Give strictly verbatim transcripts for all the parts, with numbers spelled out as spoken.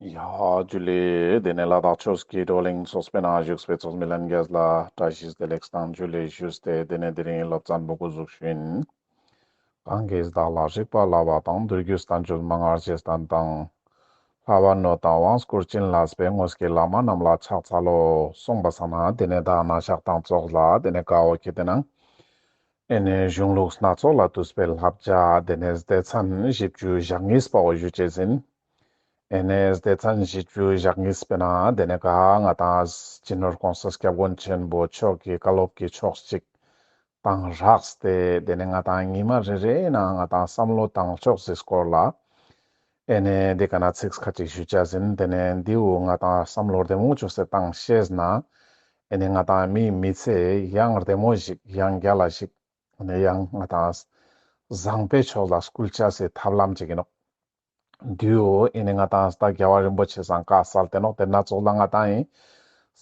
ཡ་ཇུ་ལེ། དེ་ནས་ལ་དྭགས་ཆོས་ཀྱི་བགྲོ་གླེང་ཚོགས་པའི་ནང་བཞུགས་པའི་ཚོགས་མི་ལྷན་རྒྱས་ལ་བཀྲ་ཤིས་བདེ་ལེགས་དང་ཇུ་ལེ་ཞུས་ཏེ། དེ་ནས་དེ་རིང་སློབ་ཚན་པོ་འགོ་འཛུགས་ཞུ་ཡིན། གང་གིས་བདག་ལ་རིག་པ་བསླབ་པ་དང་། མདོ་རྒྱུད་བསྟན་བཅོས་མན་ངག་རྗེས་བསྟན་དང་། ལྷག་པར་སྣོད་དང་དབང་བསྐུར་བྱིན་བརླབས་པའི། དངོས་ཀྱི་བླ་མ་རྣམས་ལ་ཕྱག་འཚལ་ལོ། གསུངས་པ་སང་ན་དེ་ནས་ད་ན་ཞག་དང་ཙོགས་ལ་དེ་ནས་ག་འོ་ཁེ་དེ་ནང་ཨེ་ནས་གཞུང་ལུགས་སྣ་ཚོགས་ལས་བཏུས་པའི་བསླབ་བྱ་དེ་ནས་སྡེ་ཚན་བཞི་བཅུ་ཞེ་གཉིས་པ་བོ་ཞུ་ཅེས་ཡིན། ཨེ་ནས་སྡེ་ཚན་བཞི་བཅུ་ཞེ་གཉིས་པའི་ནང་དེ་ནས་ག་ང་དང་སྤྱི་ནོར་གོང་ས་སྐྱབས་མགོན་ཆེན་པོ་མཆོག་གི་བཀའ་སློབ་ཀྱི་ཕྱོགས་གཅིག་དང་སྦྲགས་ཏེ་དེ་ནས་ང་དང་ཉི་མ་རེ་རེའི་ནང་ང་དང་བསམ་བློ་བཏང་ཕྱོགས་སི་སྐོར་ལ་ཨེ་ནས་དེ་ག་ན་ཚིག་ཁ་ཅིག་ཞུ་ཅེས་ཡིན། དེ་ནས་འདི་བོ་ང་དང་བསམ་བློ་བདེ་མོ་ཅོས་ཏེ་བཏང་ཤེས་ན་ཨེ་ནས་ང་དང་མིའི་མི་ཚེ་ཡང་བདེ་མོ་ཞིག་ཡང་རྒྱལ་ལ་ཞིག་ཨེ་ནས་ཡང་ང་དང་བཟང་པོའི་ཕྱོགས་ལ་སྐུལ་ཅེས་སི་ཐབས་ལམ་ཅིག་ཡིན་ནོག། འདི་བོ་ཨེ་ནས་ང་དང་ད་རྒྱལ་བ་རིན་པོ་ཆེ་སང་བཀའ་སྩལ་ཏེ་ནོག། དེ་སྣ་ཚོགས་ལ་ང་དང་ཡིན་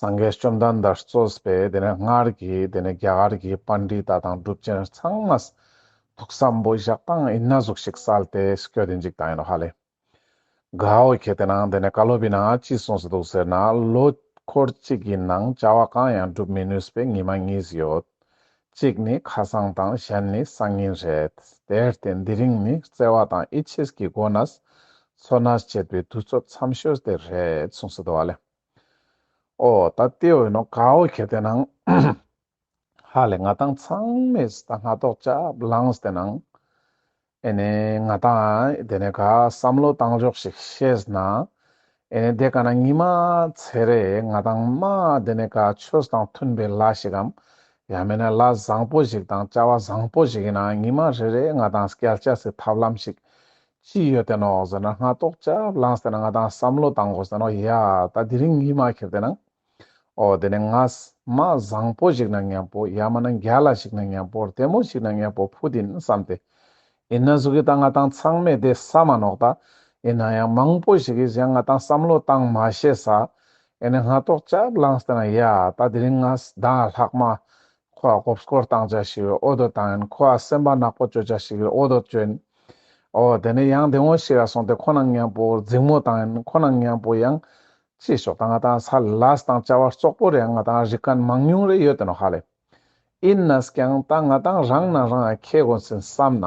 སངས་རྒྱས་བཅོམ་ལྡན་འདས་གཙོས་པའི་དེ་ནས་སྔར་གྱི་དེ་ནས་རྒྱ་གར་གྱི་པཎྜི་ཏ་དང་གྲུབ་ཆེན་ཚང་མས་ཐུགས་བསམ་པོ་བཞག་སྟངས་ཨེ་ནས་ཟུག་ཞིག་སྩལ་ཏེ་སྐྱོད་དེ་འཇིག་དང་ཡིན་ནོག་ཧ་ལེ། ག་འོ་ཁེ་དེ་ནང་དེ་ནས་བཀའ་སློབ་པའི་ནང་ཅི་གསུངས་སེ་འདུག་ཟེར་ན། ལོ་འཁོར་གཅིག་གི་ནང་བྱ་བ་གང་ཡང་སྒྲུབ་མི་ནུས་པའི་ཉི་མ་གཉིས་ཡོད། གཅིག་ནི་ཁ་སང་དང་གཞན་ནི་སང་ཉིན་རེད། དེར་བརྟེན་དེ་རིང་ནི་བརྩེ་བ་དང་ཡིད་ཆེས་ཀྱི་སྒོ་ནས་ཚོར་སྣང་བྱེད་པའི་དུས་ཚོད་འཚམ་ཤོས་དེ་རེད་གསུངས་སེ་འདུག་ཧ་ལེ། འོ་ད་དེ་བོ་ཡིན་ནོག། ག་འོ་ཁེ་དེ་ནང་ཧ་ལེ་ང་དང་ཚང་མས་ད་སྔ་ཏོག་ཅབ་ལངས་ཏེ་ནང་ཨེ་ནས་ང་དང་དེ་ནས་ག་བསམ་བློ་བཏང་ཕྱོགས་ཤིག་ཤེས་ན་ཨེ་ནས་དེ་ག་ན་ཉི་མ་ཚེ་རེ་ང་དང་མ་དེ་ནས་ག་ཆོས་དང་མཐུན་པའི་ལས་ཤིག་གམ་ཡང་མེད་ན་ལས་བཟང་པོ་ཞིག་དང་བྱ་བ་བཟང་པོ་ཞིག་ཡིན་ན་ཉི་མ་རེ་རེ་ང་དང་སྐྱལ་ཅེས་སི་ཐབས་ལམ་ཞིག་ཅི་ཡོད་དེ་ནོག་ཟེར་ན། སྔ་ཏོག་ཅབ་ལངས་ཏེ་ན་ང་དང་བསམ་བློ་བཏང་དགོས་ཟེར་ནོག། ཡ་ད་དེ་རིང་ཉི་མ་ཁེ་དེ་ནང་འོ་དེ་ནས་ངས་མ་བཟང་པོ་ཞིག་ན་མཉམ་པོ་ཡང་མེད་ན་རྒྱལ་ལ་ཞིག་ན་མཉམ་པོ་བདེ་མོ་ཞིག་ན་མཉམ་པོ་ཕུད་ཡིན་བསམ་སྟེ། ཡིན་ན་ཟུག་གི་ད་ང་དང་ཚང་མས་དེ་བསམ་མ་ནོག་ད། ཡིན་ན་ཡང་མང་པོ་ཞིག་གིས་ཡང་ང་དང་བསམ་བློ་བཏང་མ་ཤེས་ས། ཨེ་ནས་སྔ་ཏོག་ཅབ་ལངས་ཏེ་ན་ཡ་ད་དེ་རིང་ངས་ད་ལྷག་མ་ཁོ་ཨ་མགོ་སྐོར་བཏང་ཅེས་ཤིག་ཡོད། འོ་དོ་བཏང་ཡིན། ཁོ་ཨ་སེམས་པ་ནག་པོ་ཅོ་ཅེས་ཤིག་ཡོད། འོ་དོ་ཅོ་ཡིན། འོ་དེ་ནས་ཡང་དེ་ངོ་ཤེས་ཡ་སོང་སྟེ་ཁོ་ནང་མཉམ་པོ་འཛིང་མོ་བཏང་ཡིན། ཁོ་ནང་མཉམ་པོ་ཡང་ཅི་ཤོག་ད་ང་དང་ས་ལས་དང་བྱ་བ་རྩོག་པོ་རེ་ང་དང་རིག་མཁན་མང་ཉུང་རེ་ཡོད་དེ་ནོག་ཧ་ལེ། ཡིན་ན་ཀྱང་ད་ང་དང་རང་ན་རང་ཁེ་དགོས་སེ་བསམ་ན།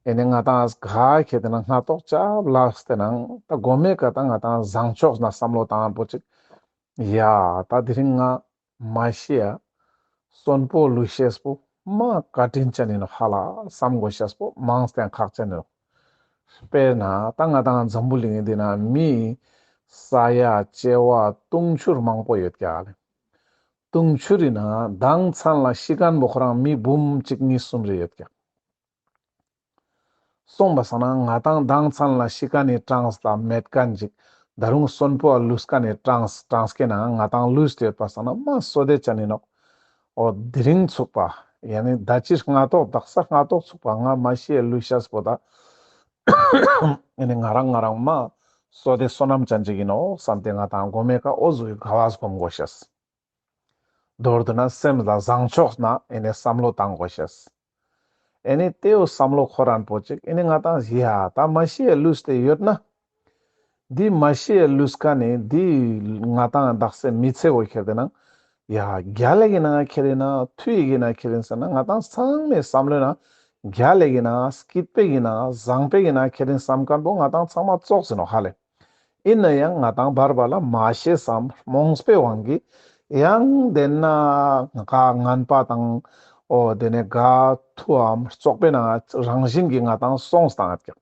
ཨེ་ནས་ང་དང་ག་ཁེ་དེ་ན་སྔ་ཏོག་ཅབ་ལངས་ཏེ་ནང་ད་མགོ་མའི་ཀ་ད་ང་དང་བཟང་ཕྱོགས་ན་བསམ་བློ་བཏང་པོ་ཅིག། ཡ་ད་དེ་རིང་ང་མ་ཤི་ཡ་གསོན་པོ་ལུས་ཤེས་པོ་མ་བཀའ་དྲིན་ཅན་ཡིན་ནོག་ཧ་ལ་བསམ་དགོས་ཤེས་པོ་མང་སྟེ་ཁག་ཅན་ཡིན་ནོག། དཔེར་ན་ད་ང་དང་འཛམ་བུ་གླིང་འདི་ན་མི་ས་ཡ་བྱེ་བ་དུང་ཕྱུར་མང་པོ་ཡོད་ཀྱག་ལེ། དུང་ཕྱུར་ཡིན་ན་མདང་ཚན་ལ་ཤི་མཁན་པོ་ཁོ་རང་མི་འབུམ་གཅིག་གཉིས་གསུམ་རེ་ཡོད་ཀྱག། སོང་པ་སང་ན་ང་དང་མདང་ཚན་ལ་ཤི་མཁན་ནི་གྲངས་ལ་མེད་མཁན་ཅིག། ད་རུང་གསོན་པོ་ལུས་མཁན་ནི་གྲངས་གྲངས་ཀའི་ནང་ང་དང་ལུས་ཏེ་ཡོད་པ་སང་ན་མ་བསོད་བདེ་ཅན་ཡིན་ནོག། འོ་དེ་རིང་ཚུགས་པ་ཡང་ནི་ད་ཅི་སྔ་ཏོག་དག་ས་སྔ་ཏོག་ཚུགས་པ་ང་མ་ཤི་ཡ་ལུས་ཤེས་པོ་ད་ཡང་ནི་ང་རང་ང་རང་མ་བསོད་བདེ་བསོད་ནམས་ཅན་ཅིག་ཡིན་ནོག་བསམ་སྟེ་ང་དང་མགོ་མའི་ཀ་འོ་ཟུག་གི་དགའ་བ་སྒོམ་དགོས་ཤེས། མདོར་བསྡུ་ན་སེམས་ལ་བཟང་ཕྱོགས་ན་ཨེ་ནས་བསམ་བློ་བཏང་དགོས་ཤེས། ཨེ་ནས་དེ་བོ་བསམ་བློ་འཁོར་རན་པོ་ཅིག་ཨེ་ནས་ང་དང་ཡ་ད་མ་ཤི་ཡ་ལུས་ཏེ་ཡོད་ན། འདི་མ་ཤི་ཡ་ལུས་མཁན་ནི་འདི་ང་དང་དག་ས་མི་ཚེ་བོ་ཁྱེར་ཏེ་ན་ཡ་རྒྱལ་ལ་གི་ནང་ཁྱེར་ན་མཐུ་ཡི་གི་ནང་ཁྱེར་ན་ཟེར་ན་ང་དང་ཚང་མའི་བསམ་བློའི་ནང་རྒྱལ་ལ་གི་ནང་སྐྱིད་པའི་གི་ནང་བཟང་པོའི་གི་ནང་ཁྱེར་ན་བསམ་མཁན་པོ་ང་དང་ཚང་མ་ཙོགས་ཡིན་ནོག་ཧ་ལེ། ཡིན་ན་ཡང་ང་དང་བར་བར་ལ་མ་ཤེས་སམ་རྨོངས་པའི་དབང་གིས་ཡང་དེ་ན་ག་ངན་པ་དང་འོ་དེ་ནས་ག་མཐུའམ་རྩོག་པའི་ནང་རང་བཞིན་གྱིས་ང་དང་སོང་སྟངས་ཀྱང་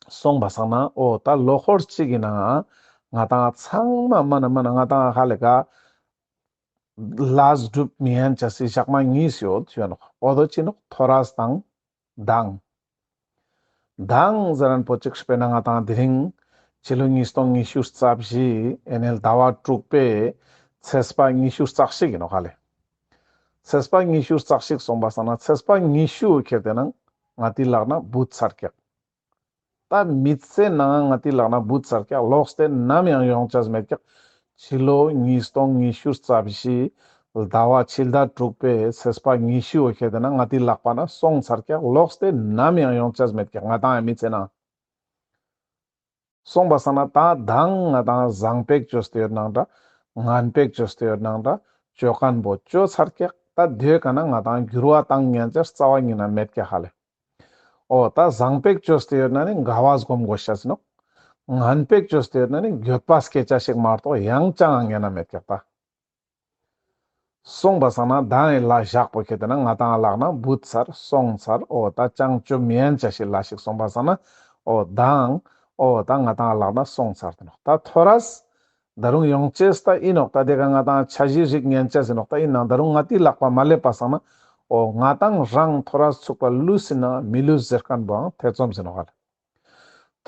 སོང་པ་སང་ན་འོ་ད་ལོ་འཁོར་གཅིག་གི་ནང་ང་དང་ཚང་མ་མ་ན་མ་ན་ང་དང་ཧ་ལེ་ག་ལས་སྒྲུབ་མི་ཡན་ཆ་སི་ཞག་མ་གཉིས་ཡོད་ཡོད་ནོག། འོ་དོ་ཅི་ནོག་ཐོ་རས་དང་མདང་། མདང་ཟེར་མཁན་པོ་ཅིག་དཔེར་ན་ང་དང་དེ་རིང་ཕྱི་ལོ་ཉིས་སྟོང་ཉི་ཤུ་རྩ་བཞི་ཨེ་ནས་ཟླ་བ་དྲུག་པའི་ཚེས་པ་ཉི་ཤུ་རྩ་གཅིག་ཡིན་ནོག་ཧ་ལེ། ཚེས་པ་ཉི་ཤུ་རྩ་གཅིག་སོང་པ་སང་ན་ཚེས་པ་ཉི་ཤུ་ཁྱེར་ཏེ་ན་ང་དེ་ལག་ན་བུད་ཚར་ཀྱག། ད་མི་ཚེ་ནང་ང་དེ་ལག་ན་བུད་ཚར་ཀྱག། ལོག་སྟེ་ནམ་ཡང་ཡོང་ཆ་མེད་ཀྱག། ཕྱི་ལོ་ཉིས་སྟོང་ཉི་ཤུ་རྩ་བཞི་ཟླ་བ་ཕྱི་ཟླ་དྲུག་པའི་ཚེས་པ་ཉི་ཤུ་བོ་ཁྱེར་ཏེ་ན་ང་དེ་ལག་པ་ན་སོང་ཚར་ཀྱག། ལོག་སྟེ་ནམ་ཡང་ཡོང་ཆ་མེད་ཀྱག། ང་དང་ཡང་མི་ཚེ་ནང་ སོང་པ་སང་ན་ད་མདང་ང་ཏང་བཟང་པོ་ཅོས་ཏེ་ཡོད་ནང་འདྲ། ངན་པ་ཅོས་ཏེ་ཡོད་ནང་འདྲ། ཅོ་མཁན་པོ་ཅོ་ཚར་ཀྱག། ད་དེ་ཀ་ན་ང་ཏང་འགྱུར་བ་བཏང་ཉན་ཅེས་རྩ་བ་ཉིད་ནས་མེད་ཀྱག་ཧ་ལེ། འོ་ད་བཟང་པོ་ཅོས་ཏེ་ཡོད་ན་ནི་དགའ་བ་སྒོམ་དགོས་ཤེས་ནོག། ངན་པ་ཅོས་ཏེ་ཡོད་ན་ནི་འགྱོད་པ་སྐྱེ་ཅེས་ཤིག་མ་གཏོགས་ཡང་ཅང་ཉན་ན་མེད་ཀྱག་ད། སོང་པ་སང་ན་མདང་ངི་ལས་ཞག་པོ་ཁྱེར་ཏེ་ན་ང་ཏང་ལག་ན་བུད་ཚར་སོང་ཚར། འོ་ད་ཅང་ཅོ་མི་ཉན་ཅེས་ཤིག་ལས་ཤིག་སོང་པ་སང་ན། འོ་མདང་འོ་ད་ང་ཏང་ལག་ན་སོང་ཚར་ཏེ་ནོག། ད་ཐོ་རས་ད་རུང་ཡོང་ཅེས་ད་ཨིན་ནོག། ད་དེ་ཀ་ང་ཏང་འཆར་གཞི་རིག་ཉན་ཅེས་ཨིན་ནོག། ད་ཨིན་ནའང་ད་རུང་ང་ཏིའི་ལག་པ་མ་སླེབས་པ་སང་ན། འོ་ང་ཏང་རང་ཐོ་རས་ཚུགས་པ་ལུས་ཟིན་ན་མི་ལུས་ཟེར་མཁན་པོའང་ཐེ་ཚོམ་ཟིན་ནོག་ལེ།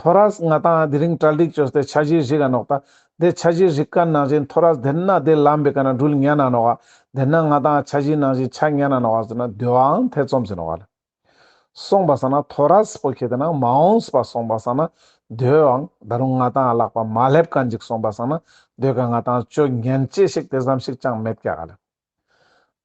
ཐོ་རས་ང་ཏང་དེ་རིང་གྲ་སྒྲིག་ཅོས་ཏེ་འཆར་གཞི་རིག་ག་ནོག། ད་དེ་འཆར་གཞི་རིག་མཁན་ནང་བཞིན་ཐོ་རས་དེ་ན་དེ་ལམ་པའི་ཀ་ན་འགྲུལ་ཉན་ན་ནོག་ག། དེ་ན་ང་ཏང་འཆར་གཞི་ནང་བཞིན་ཆ་ཉན་ན་ནོག་ག་ཟེར་ན་དེའང་ཐེ་ཚོམ་ཟིན་ནོག་ལེ། སོང་པ་སང་ན་ཐོ་རས་པོ་ཁྱེར་ཏེ་ན་མ་འོངས་པ་སོང་པ་སང་ན་དེའང་ད་རུང་ང་ཏང་ལག་པ་མ་སླེབས་མཁན་ཅིག་སོང་པ་སང་ན་དེ་ཀ་ང་ཏང་ཅོ་ཉན་ཅེས་ཤིག་དེ་ཙམ་ཞིག་ཅང་མེད་ཀྱག་ལེ།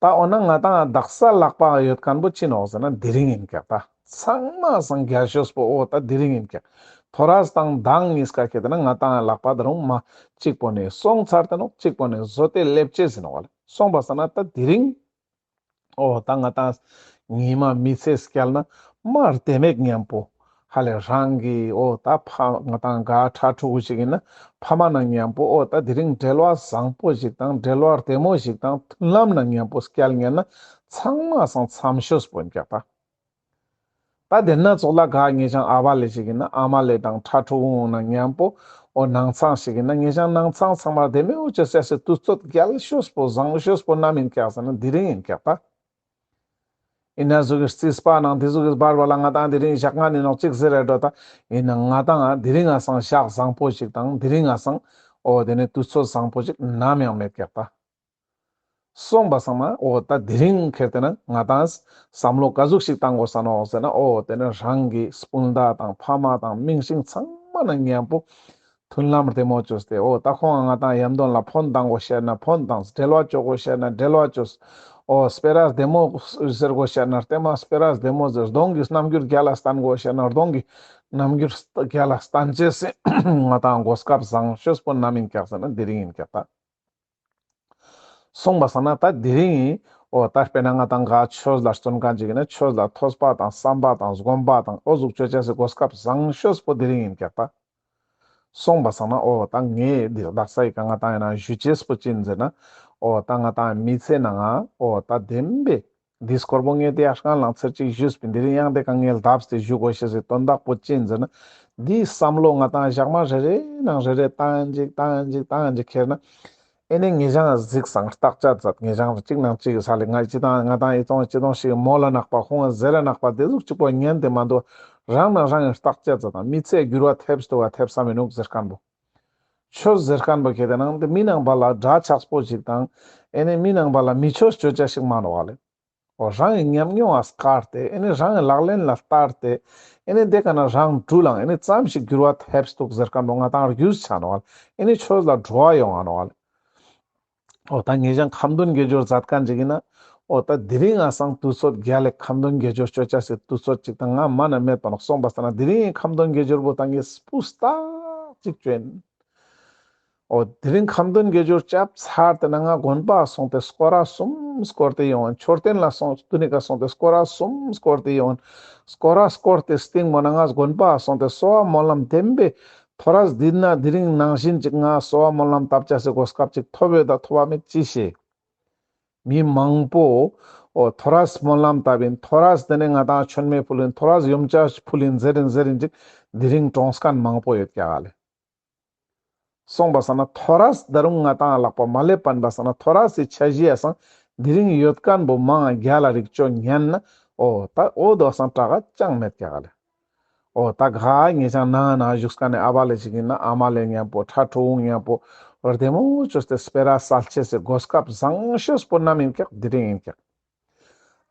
ད་འོ་ན་ང་ཏང་དག་ས་ལག་པ་ཡོད་མཁན་པོ་ཅི་ནོག་ཟེར་ན་དེ་རིང་ཨིན་ཀྱག་ད། ཚང་མ་སང་རྒྱལ་ཤོས་པོ་འོ་ད་དེ་རིང་ཨིན་ཀྱག། ཐོ་རས་དང་མདང་གཉིས་ཀ་ཁྱེར་ཏེ་ན་ང་ཏང་ལག་པ་ད་རུང་མ་གཅིག་པོ་ནི་སོང་ཚར་ཏེ་ནོག། གཅིག་པོ་ནི་བཟོ་སྟེ་སླེབས་ཅེས་ཨིན་ནོག་ལེ། སོང་པ་སང་ན་ད་དེ་རིང་འོ་ད་ང་ཏང་ཉི་མ་མི་ཚེ་སྐྱལ་ན་མ་བདེ་མོ་ཉམ་པོ་ཧ་ལེ་རང་གི་འོ་ད་ཕ་ང་ཏང་ག་ཕྲུ་གུ་ཞིག་ཨིན་ན་ཕ་མ་ནང་ཉམ་པོ་འོ་ད་དེ་རིང་འབྲེལ་བ་བཟང་པོ་ཞིག་དང་འབྲེལ་བ་བདེ་མོ་ཞིག་དང་མཐུན་ལམ་ནང་ཉམ་པོ་སྐྱལ་ཉན་ན་ཚང་མ་སང་འཚམས་ཤོས་པོ་ཨིན་ཀྱག་ད། ད་དེ་ན་ཙོགས་ལ་ག་ངེ་ཞང་ཨ་བ་ལེ་ཞིག་ཨིན་ན་ཨ་མ་ལེ་དང་ཕྲུ་གུ་ནང་ཉམ་པོ་འོ་ནང་ཚང་ཞིག་ཨིན་ན་ངེ་ཞང་ནང་ཚང་ཚང་མ་བདེ་མོ་ཅོ་ཅེས་སི་དུས་ཚོད་རྒྱལ་ཤོས་པོ་བཟང་ཤོས་པོ་ནམ་ཨིན་ཀྱག་ཟེར་ན་དེ་རིང་ཨིན་ཀྱག་ད། ཨིན་ན་ཟུག་གི་རྩིས་པ་ནང་དེ་ཟུག་གི་བར་བ་ལ་ང་ཏང་དེ་རིང་ཞག་ལྔ་ནི་ནོག་ཅིག་ཟེར་རེ་འགྲོ་ད། ཨིན་ན་ང་ཏང་དེ་རིང་ང་སང་ཞག་བཟང་པོ་ཞིག་དང་དེ་རིང་ང་སང་འོ་དེ་ནི་དུས་ཚོད་བཟང་པོ་ཞིག་ནམ་ཡང་མེད་ཀྱག་ད། སོང་པ་སང་ན་འོ་ད་དེ་རིང་ཁྱེར་ཏེ་ན་ང་ཏང་བསམ་བློ་ག་ཟུག་ཞིག་བཏང་དགོས་ས་ནོག་ཟེར་ན་འོ་དེ་ནི་རང་གི་སྤུན་ཟླ་དང་ཕ་མ་དང་མིང་སྲིང་ཚང་མ་ནང་ཉམ་པོ་མཐུན་ལམ་བདེ་མོ་ཅོས་ཏེ་འོ་ད་ཁོང་ང་ཏང་ཡམ་དོན་ལ་ཕོན་བཏང་དགོས་ཤེས་ན་ཕོན་བཏང་། འབྲེལ་བ་ཅོ་དགོས་ཤེས་ན་འབྲེལ་བ་ཅོས། འོ་སྤེ་ར་བདེ་མོ་ཟེར་དགོས་ཤེས་ན་ལྟད་མོ་སྤེ་ར་བདེ་མོ་ཟེར། གདོང་གི་རྣམ་འགྱུར་རྒྱལ་ལ་སྟན་དགོས་ཤེས་ན་གདོང་གི་རྣམ་འགྱུར་རྒྱལ་ལ་སྟན་ཅེས་སི་ང་ཏང་གོ་སྐབས་བཟང་ཤོས་པོ་ནམ་ཨིན་ཀྱག་ཟེར་ན་དེ་རིང་ཨིན་ཀྱག་ད། སོང་པ་སང་ན་ད་དེ་རིང་ཨིན། འོ་ད་དཔེར་ན་ང་ཏང་ག་ཆོས་ལ་བརྩོན་མཁན་ཅིག་ཨིན་ན་ཆོས་ལ་ཐོས་པ་དང་བསམ་པ་དང་སྒོམ་པ་དང་འོ་ཟུག་ཅོ་ཅེས་སི་གོ་སྐབས་བཟང་ཤོས་པོ་དེ་རིང་ཨིན་ཀྱག་ད། སོང་པ་སང་ན་འོ་ད་ངས་འདི་དག་ས་ཡི་ཀ་ང་ཏང་ཡིན་ན་ཞུ་ཅེས་པོ་ཅི་ཨིན་ཟེར་ན། འོ་ད་ང་ཏང་མི་ཚེ་ནང་ང་འོ་ད་བདེན་པའི་འདི་སྐོར་པོ་ངས་དེ་ཡང་སྔ་ལང་ཚར་ཅིག་ཞུས་པིན། དེ་རིང་ཡང་དེ་ཀ་ངས་ལྡབས་ཏེ་ཞུ་དགོས་ཤེས་སི་དོན་དག་པོ་ཅི་ཨིན་ཟེར་ན། འདི་བསམ་བློ་ང་ཏང་ཞག་མ་རེ་རེ་ནང་རེ་རེ་བཏང་ཅིག་བཏང་ཅིག་བཏང་ཅིག་ཁྱེར་ན། ཨེ་ནི་ངེ་ཞང་གཟིགས་སང་བརྟག་དཔྱད་མཛད། ངེ་ཞང་གཅིག་ནང་གཅིག་གི་ས་ལེ་ང་སྤྱི་དང་ང་ཏང་ཨི་ཙོང་སྤྱི་དོང་ཞིག་མོལ་ལ་ནག་པ་ཁོང་ཟེར་ལ་ནག་པ་དེ་ཟུག་གཅིག་པོ་ཉན་ཏེ་མ་འདུག། རང་ནང་རང་གི་བརྟག་དཔྱད་མཛད་དང་། མི་ཚེ་འགྱུར་བ་ཐེབས་ཏོ་བ་ཐེབས་ས་མི་ནུག་ཟེར་མཁན་པོ། ཆོས་ཟེར་མཁན་པོ་ཁྱེར་ཏེ་ནང་དེ་མི་ནང་པ་ལ་དགྲ་ཆགས་པོ་ཞིག་དང་། ཨེ་ནི་མི་ནང་པ་ལ་མི་ཆོས་ཅོ་ཅེས་ཞིག་མ་ནོག་ལེ། འོ་རང་གི་ཉམས་མྱོང་ང་བཀར་ཏེ་ཨེ་ནི་རང་གི་ལག་ལེན་ལ་བསྟར་ཏེ་ཨེ་ནི་དེ་ཀ་ན་རང་འགྲུལ་ལང་ཨེ་ནི་ཙམ་ཞིག་འགྱུར་བ་ཐེབས་འདུག་ཟེར་མཁན་པོ་ང་ཏང་རྒྱུས་ཆ་ནོག་ལེ། ཨེ་ནི་ཆོས་ལ་བྲོ་བ་ཡོང་ང་ནོག་ལེ། འོ་ད་ངེ་ཞང་ཁ་འདོན་དགེ་སྦྱོར་མཛད་མཁན་ཅིག་ཨིན་ན། འོ་ད་དེ་རིང་ང་སང་དུས་ཚོད་རྒྱལ་ལེ་ཁ་འདོན་དགེ་སྦྱོར་ཅོ་ཅེས་སི་དུས་ཚོད་ཅིག་དང་ང་མ་ན་མེད་པ་ནོག། སོང་པ་སང་ན་དེ་རིང་ཁ་འདོན་དགེ་སྦྱོར་པོ་ད་ངས་སྤུས་དག་ཅིག་ཅོ་ཨིན། འོ་དེ་རིང་ཁ་འདོན་དགེ་སྦྱོར་བཅབས་ཚར་ཏེ་ན་ང་དགོན་པ་སོང་སྟེ་སྐོར་ར་གསུམ་སྐོར་ཏེ་ཡོང་ཨིན། མཆོད་རྟེན་ལ་སོང་དུ་ནི་ཀ་སོང་སྟེ་སྐོར་ར་གསུམ་སྐོར་ཏེ་ཡོང་ཨིན། སྐོར་ར་སྐོར་ཏེ་སྟིང་མོ་ན་ང་དགོན་པ་སོང་སྟེ་གསོལ་བ་སྨོན་ལམ་བདེན་པའི་ཐོ་རས་འདི་ན་དེ་རིང་ནང་བཞིན་ཅིག་ང་གསོལ་བ་སྨོན་ལམ་བཏབ་ཅེས་སི་གོ་སྐབས་ཅིག་ཐོབ་ཡོད་ད་ཐོབ་པ་མེད་ཅི་ཤེས། མི་མང་པོ་འོ་ཐོ་རས་སྨོན་ལམ་བཏབ་ཨིན། ཐོ་རས་དེ་ནི་ང་ཏང་མཆོད་མེ་ཕུལ་ཨིན། ཐོ་རས་ཡོན་ཆབ་ཕུལ་ཨིན་ཟེར་ཨིན་ཟེར་ཨིན་ཅིག་དེ་རིང་གྲོངས་མཁན་མང་པོ་ཡོད་ཀྱག་ལེ། སོང་པ་སང་ན་ཐོ་རས་ད་རུང་ང་ཏང་ལག་པ་མ་སླེབས་པ་ཨིན་པ་སང་ན་ཐོ་རས་སི་འཆར་གཞི་ཡ་སང་དེ་རིང་ཡོད་མཁན་པོ་མང་ང་རྒྱལ་ལ་རིག་ཅོ་ཉན་ན་འོ་ད་འོ་དོ་སང་དྲག་ག་ཅང་མེད་ཀྱག་ལེ། འོ་ད་ག་ངེ་ཞང་ནང་ན་བཞུགས་མཁན་ནི་ཨ་བ་ལེ་ཞིག་ཨིན་ན་ཨ་མ་ལེ་ཉམ་པོ་ཕྲུ་གུ་ཉམ་པོ་བདེ་མོ་ཅོས་ཏེ་སྤེ་ར་སལ་ཅེས་སི་གོ་སྐབས་བཟང་ཤོས་པོ་ནམ་ཨིན་ཀྱག། དེ་རིང་ཨིན་ཀྱག།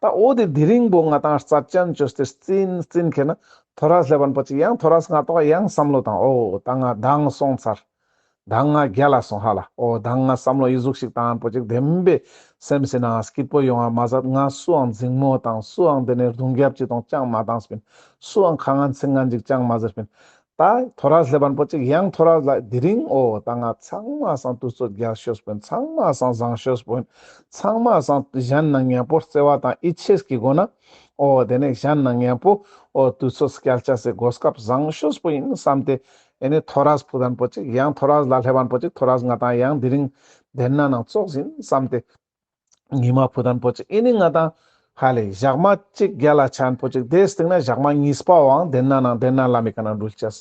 ད་འོ་དེ་དེ་རིང་པོ་ང་ཏང་རྩ་ཅན་ཅོས་ཏེ་རྩིན་རྩིན་ཁྱེར་ན་ཐོ་རས་སླེབས་པ་ཨིན་པོ་ཅིག་ཡང་ཐོ་རས་ང་ཏོག་ཡང་བསམ་བློ་བཏང་འོ་ད་ང་མདང་སོང་ཚར། མདང་ང་རྒྱལ་ལ་སོང་ཧ་ལ། འོ་མདང་ང་བསམ་བློ་ཨི་ཟུག་ཞིག་བཏང་ཨིན་པོ་ཅིག་བདེན་པའི་སེམས་སི་ནང་སྐྱིད་པོ་ཡོང་ང་མ་ཟད་ང་སུའང་འཛིང་མོ་དང་སུའང་དེ་ནས་རྡུང་རྒྱབ་ཅིག་དང་ཅང་མ་བཏང་སྤིན། སུའང་ཁ་ངན་ཚིག་ངན་ཅིག་ཅང་མ་ཟེར་སྤིན། ད་ཐོ་རས་ལེབ་བན་པོ་ཅིག་ཡང་ཐོ་རས་ལ་དེ་རིང་འོ་ད་ང་ཚང་མ་སང་དུས་ཚོད་རྒྱལ་ཤོས་པོ་ཡིན། ཚང་མ་སང་བཟང་ཤོས་པོ་ཡིན། ཚང་མ་སང་གཞན་ནང་མཉམ་པོ་བརྩེ་བ་དང་ཡིད་ཆེས་ཀྱི་སྒོ་ན་འོ་དེ་ནས་གཞན་ནང་མཉམ་པོ་འོ་དུས་ཚོད་སྐྱལ་ཆ་སི་གོ་སྐབས་བཟང་ཤོས་པོ་ཡིན་བསམ་སྟེ། ཨེ་ནི་ཐོ་རས་ཕུད་དན་པོ་ཅིག་ཡང་ཐོ་རས་ལ་ལེབ་བན་པོ་ཅིག་ཐོ་རས་ང་ཏང་ཡང་དེ་རིང་དེན་ན་ནང་ཙོགས་ཡིན་བསམ་སྟེ། ཉི་མ་ཕུད་དན་པོ་ཅིག་ཨེ་ནི་ང་ཏང་ཧ་ལེ་ཞག་མ་གཅིག་རྒྱལ་ལ་ཆ་ཡན་པོ་ཅིག་དེའི་སྟེང་ན་ཞག་མ་གཉིས་པ་བའང་དེན་ན་ནང་དེན་ན་ལ་མི་ཀ་ན་འགྲུལ་ཆས།